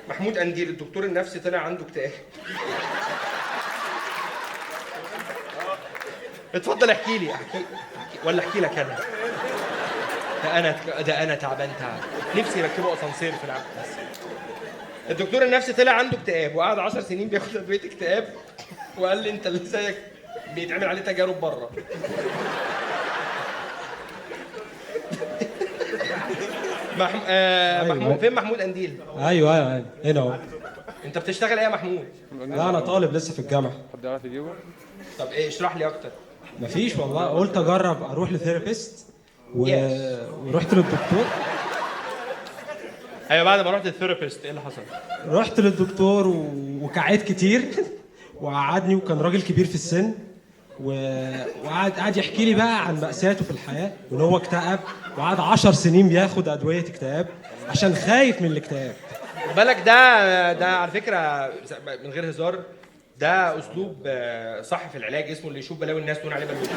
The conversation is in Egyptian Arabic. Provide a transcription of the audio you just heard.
محمود قنديل الدكتور النفسي طلع عنده اكتئاب. اتفضل احكي لي، احكي ولا احكي لك انا؟ ده انا تعبان تعب، نفسي يركبوا اسانسير في العب. بس الدكتور النفسي طلع عنده اكتئاب وقعد 10 سنين بياخد ادوية اكتئاب، وقال لي انت اللي زيك بيتعمل عليه تجارب بره. أيوة. محمود فين محمود قنديل؟ ايوه ايوه ايوه هنا اهو. انت بتشتغل ايه يا محمود؟ لا انا طالب لسه في الجامعة. حد يعرف يجيبه؟ طب ايه، اشرح لي اكتر. مفيش والله، قلت اجرب اروح ل therapist Yes. ورحت للدكتور. ايوه بعد ما رحت لل therapist ايه اللي حصل؟ رحت للدكتور وكعيت كتير وقعدني، وكان راجل كبير في السن وقعد يحكي لي بقى عن مأساته في الحياة، وان هو اكتئب وقعد 10 سنين بياخد أدوية اكتئاب عشان خايف من الاكتئاب. خد بالك ده على فكرة من غير هزار، ده اسلوب صح في العلاج، اسمه اللي يشوف بلاوي الناس تقول عليه بلوي.